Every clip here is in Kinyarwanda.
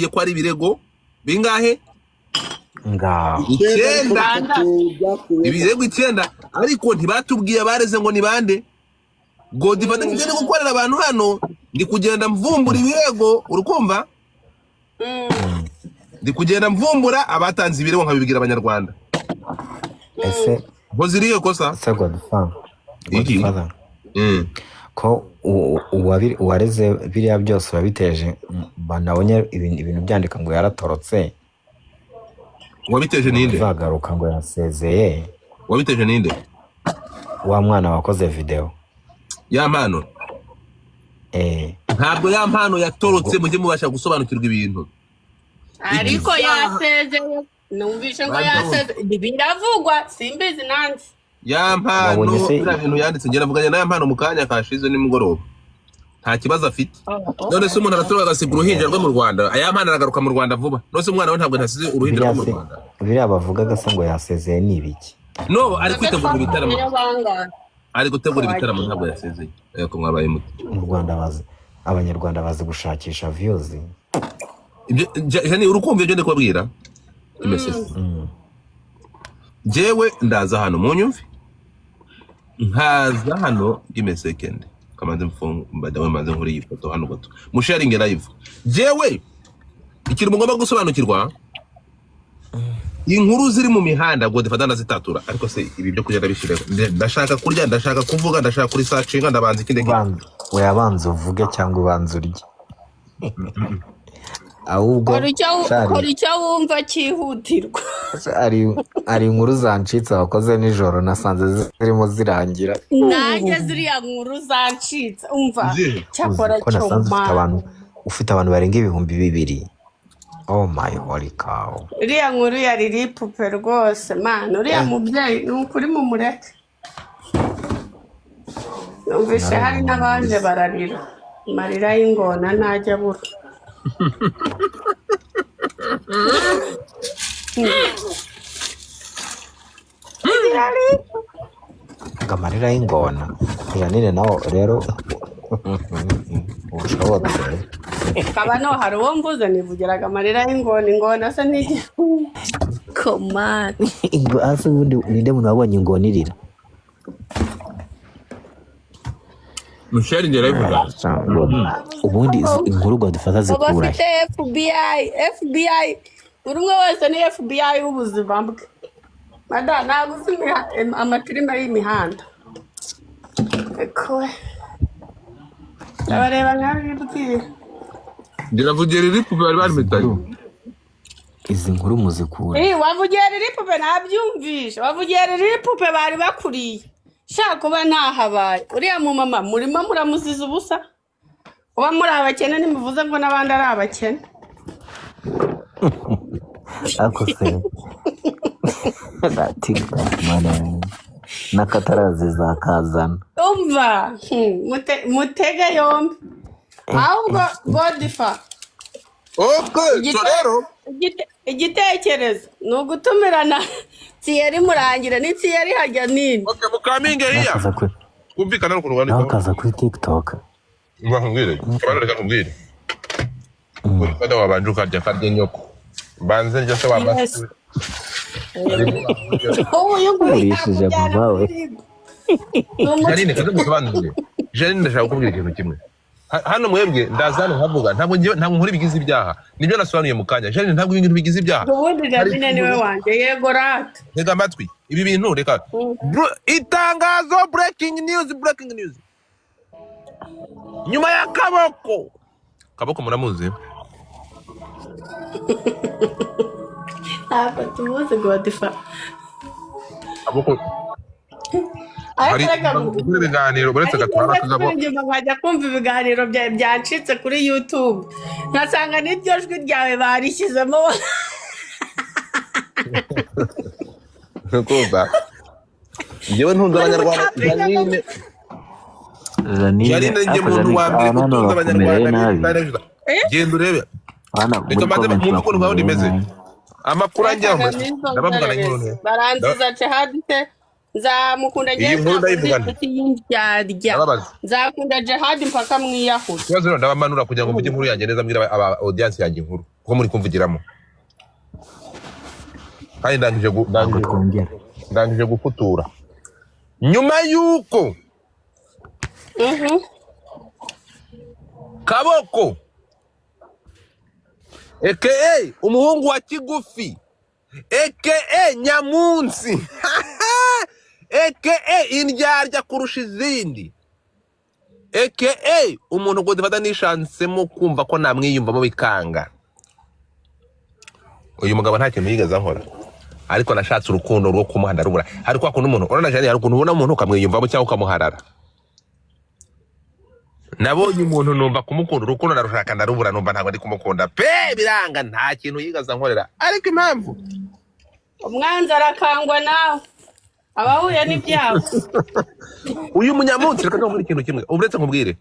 ko ari ibirego bingahe? Ngaho. Icyenda ariko 9. 3 byakuwemo. Ibirego 9, ariko ntibatubwiye abareze ngo ni bande. Godfather, ibyo ndi gukorera abantu hano, ndi kugenda mvumbura ibirego, urukumva? Ndi kugenda mvumbura abatanze ibirego, nkabibwira Abanyarwanda. Ese Nkoze irihe kosa? Se Godfather? Iki? Godfather, ko uwareze biriya byose wabiteje, banabonye ibintu byandika ngo yaratorotse. Wabiteje ninde? Uzagaruka ngo yasezeye. Wabiteje ninde? Wa mwana wakoze video. Ya Mpano? Eh. Ntabwo Ya Mpano yatorotse, mujye mubasha gusobanukirwa ibintu. Ariko Icyaha- yasezeye, numvishe ngo Banza. yasezeye, biravugwa, simbizi nanjye. Ya Mpano Wabonye se- biriya bintu yanditse, njye navuganye na Ya Mpano mu kanya kashize nimugoroba, nta kibazo afite. None se umuntu aratorwa agasiga uruhinja rwe mu Rwanda? Ya Mpano aragaruka mu Rwanda vuba. None se umwana we ntabwo ntasize uruhinja Biriya rwe mu se Rwanda? Biriya bavugaga se ngo yasezeye ni ibiki? No, ari kwitegura ibitaramo. Niyo bangahe? Ari gutegura ibitaramo, ntabwo yasezeye. Ariko mwabaye muto. Mu Rwanda bazi, Abanyarwanda bazi gushakisha views. Ibyo Jani, urukumva ibyo ndi kubabwira imesesi? Njyewe ndaza hano munyumve, nkaza hano, give me a second, kamanze mfungu mbadawe, mbanze nkuri iyi foto hano gato, musharinge live. Njyewe ikintu mugomba gusobanukirwa, inkuru ziri mu mihanda Godfather ndazitatura, ariko se ibi byo kurya ndabishyira? Ndashaka kurya, ndashaka kuvuga, ndashaka kuri sacinga, ndabanza ikindi. Ubanza, oya, banza uvuge cyangwa ubanza urye ahubwo. Kora Shari, icyo wumva cyihutirwa. Hari inkuru zancitse wakoze nijoro, nasanze zirimo zirangira. Nanjye ziriya nkuru zancitse, umva. Izihe? Cyakora Uzi ko nasanze ufite cyo abantu, ufite abantu barenga 2000. Oh my holy cow! Uriya nkuru ya Lili Pupe rwose, mana, uriya mubyeyi ni ukuri mumureke. Numvise hari n'abaje bararira amarira y'ingona ntajya abura. Ngo amarira y'ingona? Janine nawe rero ushobotse. Kaba no hari uwo mvuze, nivugiraga amarira y'ingona, ingona se nijya komani. Hasi ubundi ninde muntu wabonye ingona irira? Musharinge live. Ubundi izi inkuru Godfather zikura he? Bafite FBI, FBI, buri umwe wese ni FBI w'ubuzima bwe. Mada, ntabwo uzi amafilime y'imihanda. Eko we, ndabareba nkabibwira. Ndiravugira iri pupe bari barimitanye. Izi nkuru muzikura Eh, wavugiye Lili Pupe, nabyumvishe. Wavugiye Lili Pupe, bari bakuriye. Shaka kuba ntahabaye uriya mumama murimo muramuziza ubusa. Kuba muri abakene ntimuvuze ngo n'abandi ari abakene. Ariko se TikTok, mana yanjye, n'akatarazi zakazana. Umva, mutege yombi ahubwo, Godfa. Okay, so rero Igitekerezo ni ugutumirana Thierry Murangire, ni Thierry hajya nini. Okay, mukaminge hiya. Nakaza kuri Kumvikana n'ukuntu nawe wandika. akaza kuri TikTok. Nkubwire, kabana, reka nkubwire. Godfather, wabanje ukarya, karya nyoko. Mbanze ndya se wabanje. Yes. Ubu uyu nguyu Urishije yakujyana mama we. muri RIB. Ni umuco. Janine, kaze musobanurire. Janine, ndashaka kukubwira ikintu kimwe. Hano mwebwe ndaza hano nkavuga, ntabwo njyewe ntabwo nkora ibigize ibyaha. Nibyo nasobanuye mu kanya. Janine, ntabwo ibintu bigize ibyaha. Ubundi Janine niwe wanjye, yego rata. Tega amatwi. Ibi bintu reka. Itangazo, breaking news, breaking news. Nyuma ya Kaboko. Kaboko muramuzi? Ntabwo tubuzi, Godfa. Kaboko Ariko hari reka gukora ibiganiro uretse ariko gatwara njya tuzabo. inyuma nkajya kumva ibiganiro byawe byacitse kuri YouTube, nkasanga n'iryo jwi ryawe barishyizemo. Kumva. Njyewe ntunze Abanyarwanda, Janine. Janine. Janine, njye Ariko muntu Janine, wa mbere abana utunze bakumereye Abanyarwanda nabi. Eh? Genda urebe. Abana Reka muri mbanze comment mwumve ukuntu gahunda bakumereye imeze. nabi. Amakuru anjyaho ndabavugana inkuru Baranziza neza. baranziza Jihad se nzamukunda. Iyi Njyewe nkuru ntabwo ndi ndayivugana. inshuti y'indyarya. Ndababaza. Nzakunda Jihad mpaka mwiyahura. Ikibazo rero, ndabamanura kugira ngo mvuge inkuru yanjye neza, mbwira aba audience yanjye inkuru. Kuko muri kumvugiramo kandi ndangije Ntabwo twongera. Ndangije gufutura nyuma y'uko Kaboko aka umuhungu wa Kigufi aka Nyamunsi aka indyarya kurusha izindi aka umuntu ngo dufata nishansemo kumva ko namwiyumvamo bikanga. Uyu mugabo nta kintu yigeze ankora, ariko nashatse urukundo rwo kumuha ndarubura. Hari kwa kuntu umuntu urabona jane, hari ukuntu ubona umuntu ukamwiyumvamo cyangwa ukamuharara. Nabonye umuntu numva kumukunda, urukundo ndarushaka ndarubura, numva ntabwo ndi kumukunda pe, biranga. Nta kintu yigeze ankorera, ariko impamvu Umwanzi arakangwa nawe abahuye n'ibyago. Uyu munyamunsi, reka nkubwire ikintu kimwe. Uretse nkubwire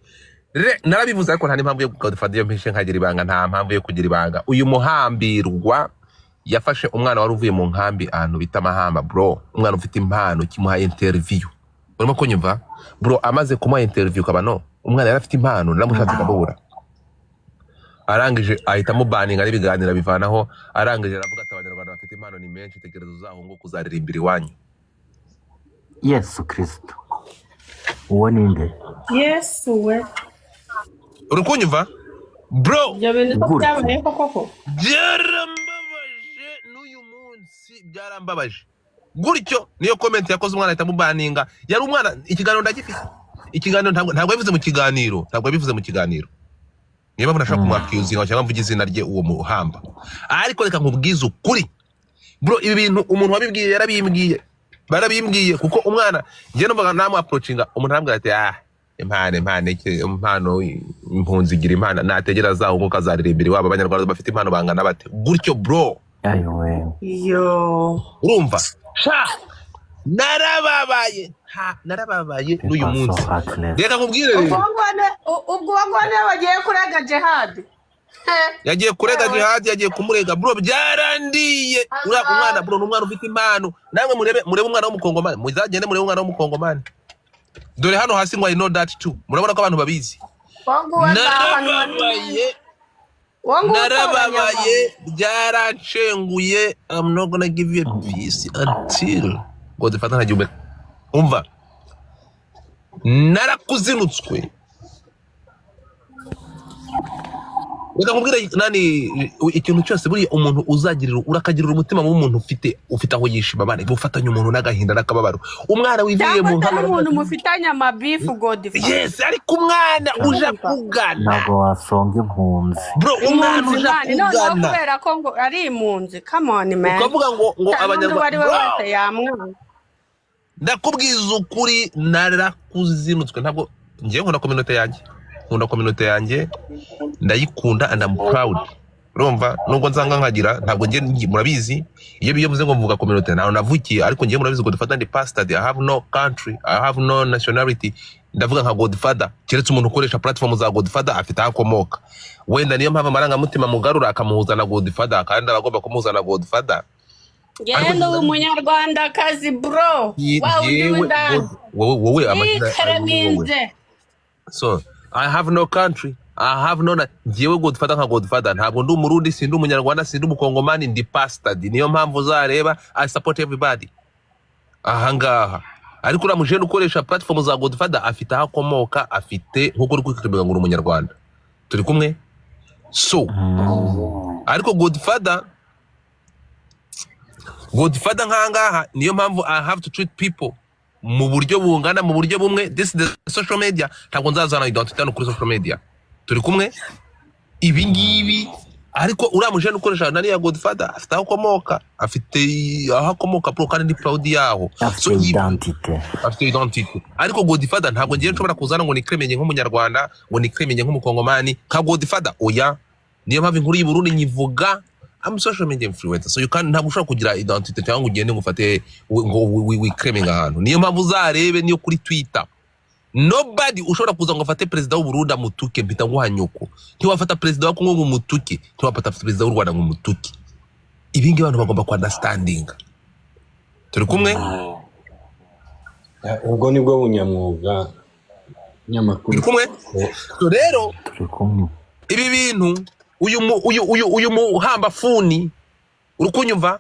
narabivuze, ariko nta n'impamvu yo gufata iyo mpishe nkagira ibanga, nta mpamvu yo kugira ibanga. Uyu muhambirwa yafashe umwana wari uvuye mu nkambi ahantu bita Mahamba, bro, umwana ufite impano, kimuha interview. Urimo kunyumva, bro? Amaze kumuha interview kabano, umwana yari afite impano, naramushatse ndamubura. Arangije ahita amubaninga n'ibiganiro abivanaho. Arangije aravuga ati: "Abanyarwanda bafite impano ni menshi, tegereza uzahunguke uzaririmbira iwanyu." Yesu Kirisito, uwo ni nde? Yesu we! Uri kunyumva, bro? Ibyo bintu ko Gutya. byabayeho koko? Byarambabaje, n'uyu munsi byarambabaje. Gutyo niyo comment yakoze, umwana ahita amubaninga. Yari umwana, ikiganiro ndagifite, ikiganiro ntabwo yabivuze mu kiganiro, ntabwo yabivuze mu kiganiro. Niyo mpamvu nashaka kumwakiuzinga cyangwa mvuge izina rye, uwo muhamba. Ariko reka nkubwize ukuri, bro, ibi bintu umuntu wabibwiye yarabimbwiye, barabimbwiye, kuko umwana njye numvaga namu approachinga, umuntu arambwira ati: "Ah, impano, impano iki? Impano, impunzi igira impano, nategera azahunguka azaririmbira iwabo. Abanyarwanda bafite impano bangana bate?" Gutyo, bro. Ayiwe! Yo! Urumva sha, narababaye, narababaye n'uyu People munsi. so heartless. Reka nkubwire rero. Ubwo ngubu niwe wagiye kurega Jihadi? Yagiye kurega. Yewe. Jihadi yagiye kumurega, bro, byarandiye. Uriya umwana, bro, ni umwana ufite impano. Namwe murebe, murebe umwana w'umukongomani, muzagende murebe umwana w'umukongomani. Dore hano hasi ngo "I know that too", murabona ko abantu babizi. Uwo nguwo azahanwa. Narababaye. Uwo nguwo utoranya. Narababaye, byaranshenguye. I'm not gonna give you a peace until ngo dufata ntagihumeka. Umva, narakuzinutswe. Reka nkubwire nani, ikintu cyose buriya umuntu uzagirira, urakagirira umutima w'umuntu ufite aho yishima bane gufatanya umuntu n'agahinda n'akababaro, umwana wiviriye Cyangwa mu se nkambi. n'umuntu mufitanye amabifu, Godfather. Yes, ariko umwana uje akugana. Ntabwo wasonga impunzi. Bro, umwana Impunzi uje man, noneho akugana. kubera ko ngo ari impunzi, come on man. Ukavuga ngo Nta n'undi uwo ari we abanyarwanda, bro, wese yamwanga. Ndakubwiza ukuri, narakuzinutswe. Ntabwo ngewe nkunda communauté yanjye, nkunda communauté yanjye, ndayikunda and I'm proud. Urumva, nubwo nsanga nkagira, ntabwo ngiye, murabizi, iyo mvuze ngo mvuga communauté, ntaho navukiye, ariko ngewe murabizi ngo dufata ndi pastor, I have no country, I have no nationality. Ndavuga nka Godfather, keretse umuntu ukoresha platform za Godfather afite aho akomoka wenda, niyo mpamvu amarangamutima mugarura akamuhuza na Godfather, kandi aba agomba kumuhuza na Godfather. Ariko Ngende ubu umunyarwandakazi, bro, wa wundi yewe w'indani. Wowe amazina ari wowe. Yikereminze. So I have no country, I have no, njyewe Godfather nka Godfather, ntabwo ndi umurundi, sindi umunyarwanda, sindi umukongomani, ndi pastor. Niyo mpamvu uzareba I support everybody ahangaha. Ariko uriya mujene ukoresha platform za Godfather afite aho akomoka, afite nkuko uri kwikiriza ngo uri umunyarwanda, turi kumwe. So ariko Godfather nkangaha, niyo mpamvu I have to treat people mu buryo bungana, mu buryo bumwe. This is the social media, ntabwo nzazana identity hano kuri social media, turi kumwe? Ibi ngibi, ariko uriya mujene ukoresha nariya Godfather afite aho akomoka, afite aho akomoka, bro, kandi ndi proud yaho. So Afite identité. Afite identity. Ariko Godfather ntabwo ngiye nshobora kuzana ngo nikremenye nk'umunyarwanda, ngo nikremenye nk'umukongomani nka Godfather, oya. Niyo mpamvu inkuru y'u Burundi nyivuga. I'm social media influencer, so you can, ntabwo ushobora kugira identity cyangwa ngo ugende ngo ufate ngo wikremenga ahantu. Niyo mpamvu uzarebe niyo kuri Twitter, nobody ushobora kuza ngo afate perezida w'u Burundi amutuke, mpita nguha nyoko. Ntiwafata perezida wa Kongo ngo umutuke, ntiwafata perezida w'u Rwanda ngo umutuke. Ibi ngibi abantu bagomba ku understanding. Turi kumwe? Ubwo nibwo bunyamwuga nyamakuru. Turi kumwe? So rero Turi kumwe. Ibi bintu Uyu mu uyu uyu uyu muhambafuni, uri kunyumva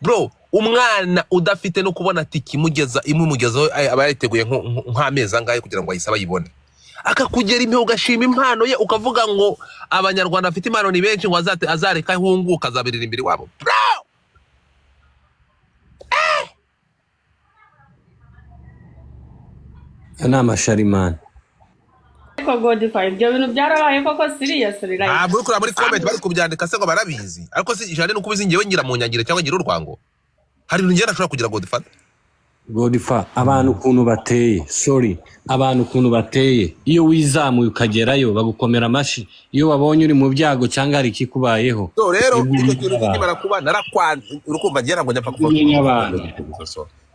bro? Umwana udafite no kubona tike imugeza, imugezaho, aba yariteguye nk'amezi angahe kugira ngo ayisabe ayibone, akakugera impeho, ugashima impano ye, ukavuga ngo Abanyarwanda bafite impano ni benshi, ngo azareka ahunguka azabiririmbira iwabo, bro. Aya ni amasharimani. Ariko Godfather, ibyo bintu byarabaye koko? Serious, like? Ntabwo uri kureba muri comment bari kubyandika se ngo barabizi? Ariko si ijana nuko ubizi, ngewe ngira mu nyangire cyangwa ngira urwango, hari ibintu ngewe ntashobora kugira, Godfather. Godfather, abantu ukuntu bateye, sorry, abantu ukuntu bateye, iyo wizamuye ukagerayo bagukomera amashyi, iyo babonye uri mu byago cyangwa hari ikikubayeho, So rero nibwo icyo umenya kintu abantu. kikimara kuba narakwanze, uri kumva? Ngewe ntabwo njya Nibwo umenya abantu.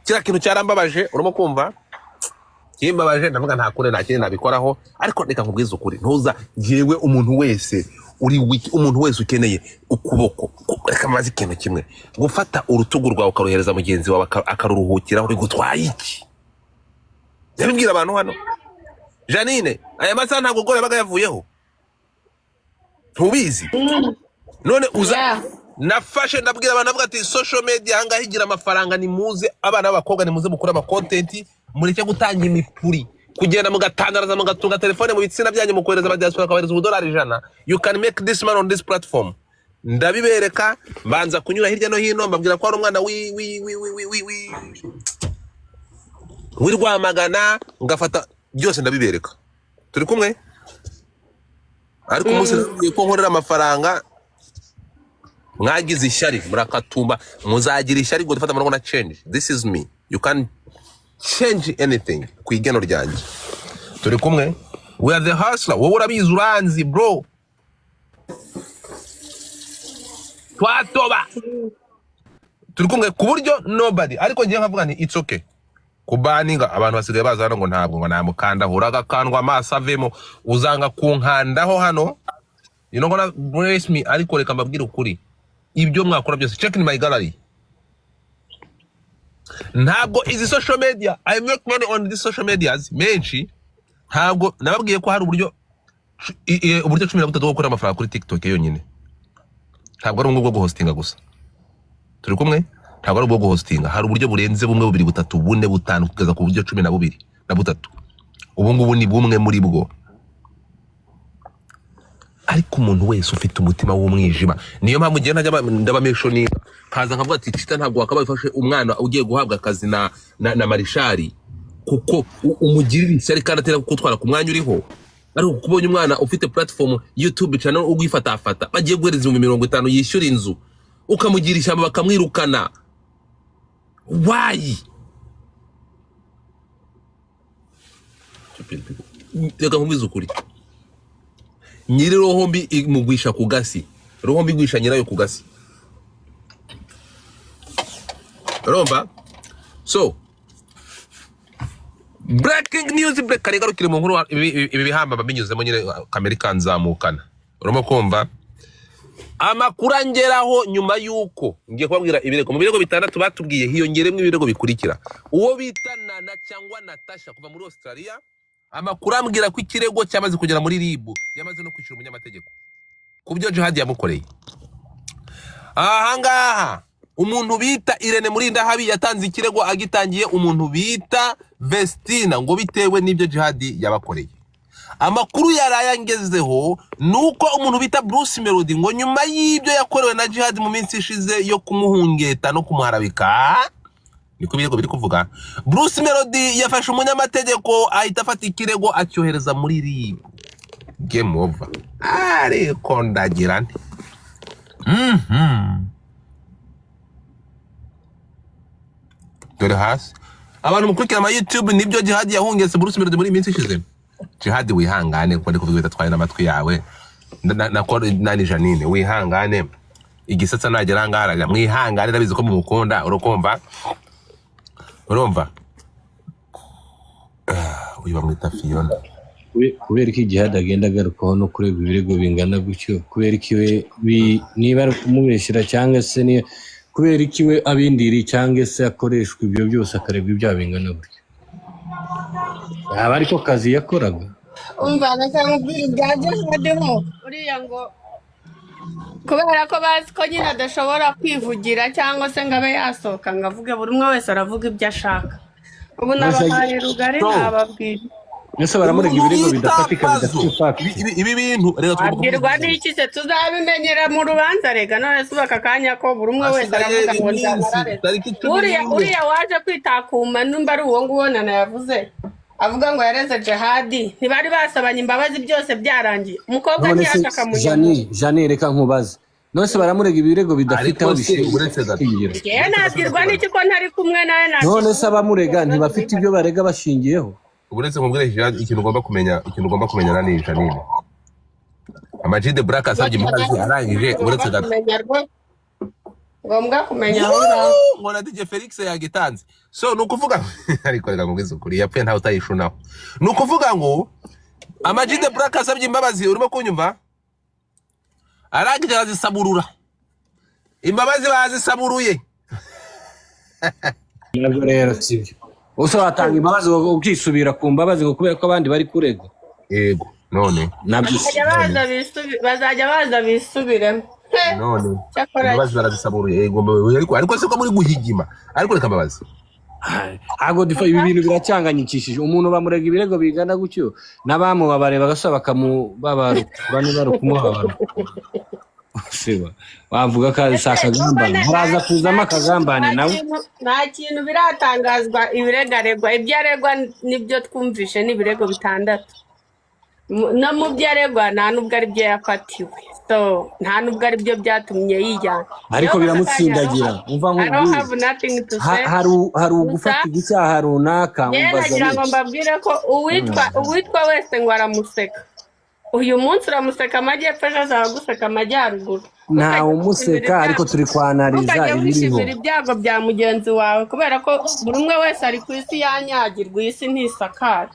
Kiriya kintu cyarambabaje, urimo kumva? Kimbabaje, ndavuga nta kure, nta kindi nabikoraho. Ariko reka nkubwize ukuri, ntuza ngewe umuntu wese uri wiki, umuntu wese ukeneye ukuboko, reka maze ikintu kimwe, gufata urutugu rwawe ukaruhereza mugenzi wawe akaruruhukiraho, bigutwaye iki? Ndabibwira abantu hano. Janine, aya masaha ntabwo gore yabaga yavuyeho, ntubizi none uza. Yeah. Nafashe ndabwira abantu, avuga ati social media ahangaha igira amafaranga, nimuze abana b'abakobwa, nimuze mukore ama content, mureke gutanga imipuri, kugenda mugatandaraza, mugatunga telefone mu bitsina byanyu, mukohereza abadiaspora, bakabahereza ubudolari 100. You can make this money on this platform. Ndabibereka, mbanza kunyura hirya no hino, mbabwira ko hari umwana wi wi wi wi wi wi wi w'i Rwamagana, ngafata byose ndabibereka. Turi kumwe? Ariko umunsi nababwiye ko nkorera amafaranga, mwagize ishyari murakatumba, muzagira ishyari ngo dufate amaboko na change. This is me, you can change anything ku igeno ryanjye. Turi kumwe? We are the hustler. Wowe urabizi, uranzi bro, twatoba. Turi kumwe? Ku buryo nobody, ariko ngiye nkavuga nti it's okay kubaninga. Abantu basigaye baza hano ngo ntabwo ngo namukandaho, uragakandwa amaso avemo, uzanga kunkandaho hano, you know gonna bless me. Ariko reka mbabwire ukuri, ibyo mwakora byose, check in my gallery, ntabwo izi social media, I make money on these social medias menshi. Ntabwo nababwiye ko hari uburyo uburyo 13 bwo gukora amafaranga kuri TikTok yonyine? Ntabwo ari ubwo bwo guhostinga gusa. Turi kumwe? Ntabwo ari ubwo guhostinga, hari uburyo burenze bumwe, bubiri, butatu, bune, butanu, kugeza ku buryo 12 na butatu. Ubu ngubu ni bumwe muri bwo. Ariko umuntu wese ufite umutima w'umwijima, niyo mpamvu ngiye ntajya ndabamesho, niba nkaza nkavuga ati cita, ntabwo wakabaye ufashe umwana ugiye guhabwa akazi na marishari, kuko umugirira ishyari kandi atera kugutwara ku mwanya uriho. Ariko kuko ubonye umwana ufite platform YouTube channel ugwifatafata, bagiye guhereza 50,000 yishyura inzu, ukamugira ishyamba bakamwirukana, why? Reka nkubwize ukuri, nyiri roho mbi imugwisha ku gasi, roho mbi igwisha nyirayo ku gasi, urumva? So breaking news, break, kare garukire mu nkuru. Ibi bihamba binyuzemo nyine kamera ikanzamukana. Urimo kumva amakuru angeraho nyuma y'uko ngiye kubabwira ibirego. Mu birego bitandatu batubwiye, hiyongeremo ibirego bikurikira: uwo bita Nana cyangwa Natasha kuva muri Australia, amakuru ambwira ko ikirego cyamaze kugera muri RIB, yamaze no kwishyura umunyamategeko ku byo Jihad yamukoreye. Ahangaha umuntu bita Irene Murindahabi yatanze ikirego, agitangiye umuntu bita Vestina, ngo bitewe n'ibyo Jihad yabakoreye. Amakuru yaraye angezeho ni uko umuntu bita Bruce Melody, ngo nyuma y'ibyo yakorewe na Jihad mu minsi ishize yo kumuhungeta no kumuharabika, niko ibirego biri kuvuga, Bruce Melody yafashe umunyamategeko, ahita afata ikirego acyohereza muri RIB. Game over. Ariko ndagira nti dore hasi abantu mukurikira ama YouTube, nibyo Jihad yahungetse Bruce Melody muri iyi minsi ishize. Jihad, wihangane, kuko ndi kuvuga bidatwaye n'amatwi yawe. Nani Janine, wihangane, igisatsa nagera ahangaha ararira. Mwihangane, ndabizi ko mumukunda. Urukumva? Urumva uyu bamwita Fiona. Kubera ko igihe agenda agarukaho no kureba ibirego bingana gutyo, kubera ko iwe niba ari ukumubeshyera cyangwa se niba kubera iki we abindiriye cyangwa se akoreshwa ibyo byose, akarebwa ibyaha bingana gutyo, yaba ariko kazi yakoraga. Umva, reka nkubwire ibya Jihad ho. Uriya ngo Kubera ko bazi ko nyine adashobora kwivugira cyangwa se ngo abe yasohoka ngo avuge. Buri umwe wese aravuga ibyo ashaka. Ubu nabahaye rugari, So, nababwira. Mbese baramurega umuntu ibirego bita bidafatika, Pazo, bidafite fact. Ibi bintu reka tugomba Wabwirwa kubivuga. n'iki se? Tuzabimenyera mu rubanza. Rega none se ubu aka kanya ko buri umwe wese Hasigaye aravuga ngo iminsi nzabara tariki cumi uriya n'imwe. Uriya waje kwitakuma, nimba ari uwo nguwo nana yavuze avuga ngo yareze Jihadi, ntibari basabanye imbabazi, byose byarangiye, umukobwa None se ntiyaje akamunyagura. Jani, Jani, reka nkubaze, none se baramurega ibirego bidafite Ariko aho se bishingiye? uretse gato. Shingiro. Ngewe nabwirwa n'iki ko ntari kumwe nawe? None se abamurega ntibafite ibyo barega bashingiyeho? Uretse nkubwire Jihad, ikintu ugomba kumenya na Janine, Ama G The Black asabye imbabazi arangije, uretse gato. Kumenya rwose, ngombwa kumenya aho ngaho. Ngo na DJ Felix yagitanze. So ni ukuvuga, ariko reka nkubwize ukuri, yapfuye ntawe utayishunaho. Ni ukuvuga ngo Ama G The Black asabye imbabazi, urimo kunyumva, arangije arazisaburura, imbabazi bazisaburuye. Nabyo rero sibyo. Usa watanga imbabazi ukisubira ku mbabazi ngo kubera ko abandi bari kurega? Yego, none Nabyo si Bazajya baza bazajya baza bisubiremo. He, none cyakora imbabazi barazisaburuye. Yego, ariko se ko muri guhigima? Ariko reka mbabazi. Ntabwo ibi bintu biracyanganyikishije. Umuntu bamurega ibirego bingana gutyo, n'abamubabare bagasaba bakamubabarukura, niba ari ukumubabarukura. Siba wavuga ko si akagambane, haraza kuzamo akagambane nawe. Nta kintu biratangazwa. Ibirego aregwa, ibyo aregwa nibyo twumvishe, ni ibirego 6. No mu byo aregwa nta nubwo ari byo yafatiwe, so nta nubwo ari byo byatumye yijyana. Ariko biramutsindagira. Umva I don't nkubwire, have nothing to say. Hari ugufata icyaha runaka. Njyewe umva nagira ngo Janine. mbabwire ko uwitwa wese ngo aramuseka uyu munsi, uramuseka amajyepfo, ejo azaba aguseka amajyaruguru. Ntawe Ntukajye umuseka, wishimira ariko turi kwanariza ntukajye ibiriho. wishimira ibyago bya mugenzi wawe, kubera ko buri umwe wese ari ku isi yanyagirwa. Iyi si ntisakara.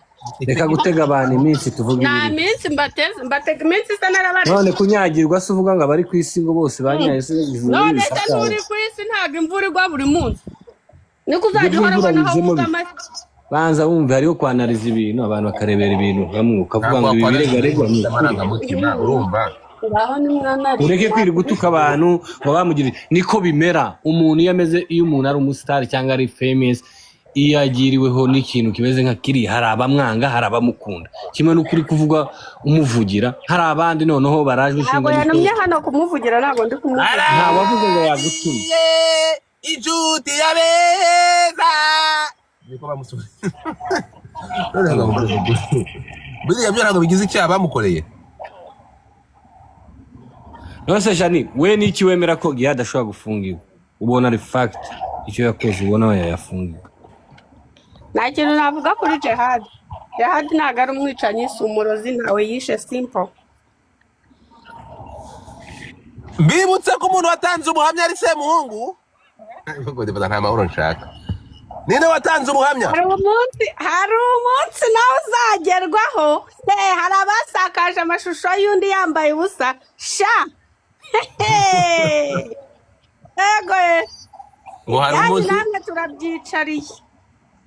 Reka gutega abantu iminsi, tuvuge Nta ibiriho. minsi mbateze, mbatega iminsi isa narabareze. None kunyagirwa se uvuga ngo abari ku isi ngo bose banyaye se ijuru None se n'ibisakaye? nturi ku isi? Ntabwo imvura igwa buri munsi, niko uzajya Ibyo uhora by'imvura ubona aho bizemo uvuga bite? amashyi. Banza wumve, hariho kwanariza ibintu, abantu bakarebera ibintu hamwe, ukavuga Ntabwo ngo ibi wakwanariza birego aregwa ni ibintu ukuri. by'amarangamutima, urumva? Ngaho ni mwana. Ureke kwirirwa utuka abantu ngo bamugirire. Niko bimera. Umuntu iyo ameze, iyo umuntu ari umusitari cyangwa ari famous, iyo agiriweho n'ikintu kimeze nka kiriya, hari abamwanga, hari abamukunda. Kimwe n'ukuri kuvuga umuvugira, hari abandi noneho barajwe Ntabwo ishinga yantumye n'uko hano kumuvugira, ntabwo ndi kumuvugira. Nta wavuze ngo yagutumye. Arariye inshuti ya beza, niko bamusubiza. None ngo biriya byo ntabwo bigize icyaha bamukoreye. None se Jani, we n'iki wemera ko Gihad adashobora gufungirwa? Ubona ari fact, icyo yakoze ubona yayafungiwe? Nta kintu navuga kuri Jihad. Jihad ntabwo ari umwicanyi, si umurozi, ntawe yishe, simple. Mbibutse ko umuntu watanze ubuhamya ari Semuhungu. Nta mahoro nshaka. Ninde watanze ubuhamya? Hari umunsi nawe uzagerwaho. Hari abasakaje amashusho y'undi yambaye ubusa sha. Hehe. Ego ye. Ngo hari Kandi umunsi namwe turabyicariye.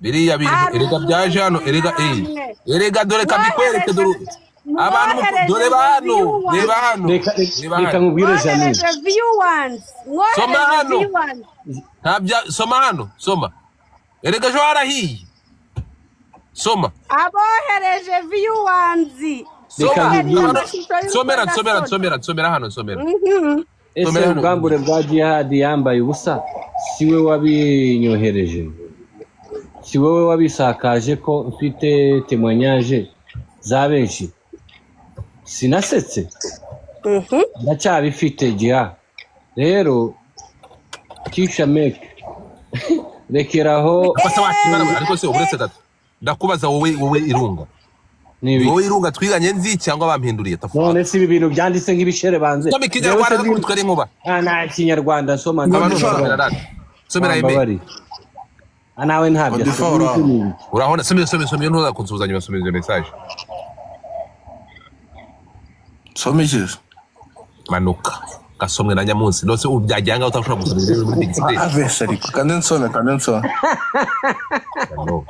Biriya bintu Hari erega byaje hano umunsi erega eh namwe erega dore kabikwereke, dore abantu mwohereje dore hano, viewers. Reba hano. Reka Reba reka hano. nkubwire Janine. Mwohereje viewers. Soma Mwohereje hano. viewers. Ntabya, soma hano, soma. Erega ejo harahiye, soma. Abohereje viewers. Reka Soma. nkubwire. Abantu- Amashusho Somera, nsomera. y'urukozasoni. Nsomera, nsomera hano, nsomera. Ese Somera hano. ubwambure bwa Jihadi yambaye ubusa si we wabinyohereje, si wowe wabisakaje, ko mfite témoignage za benshi? Sinasetse, ndacyabifite. Jiha rero kisha meke rekeraho. Ariko se wakibara, ariko se uretse gato, ndakubaza wowe Irunga. Ni Wowe Irunga twiganye nzi cyangwa bampinduriye tafari? None si ibi bintu byanditse nk'ibishere banze? Soma ikinyarwanda Jewe se n'ukuri twari inkuba. Ah, nta kinyarwanda nsoma. Abantu Ndumva. somera rata, somera eme. Wambabariye. Ah, nawe ntabyo. Odifa uraho. Urabona, soma, soma, soma iyo, ntuza kunsuhuzanya, basoma izo message. Soma iki? Manuka gasomwe na nyamunsi. Nose ubu byajyanga utashobora gusoma ibiri muri dictionnaire? Avese ariko kandi nsome, kandi nsome. No.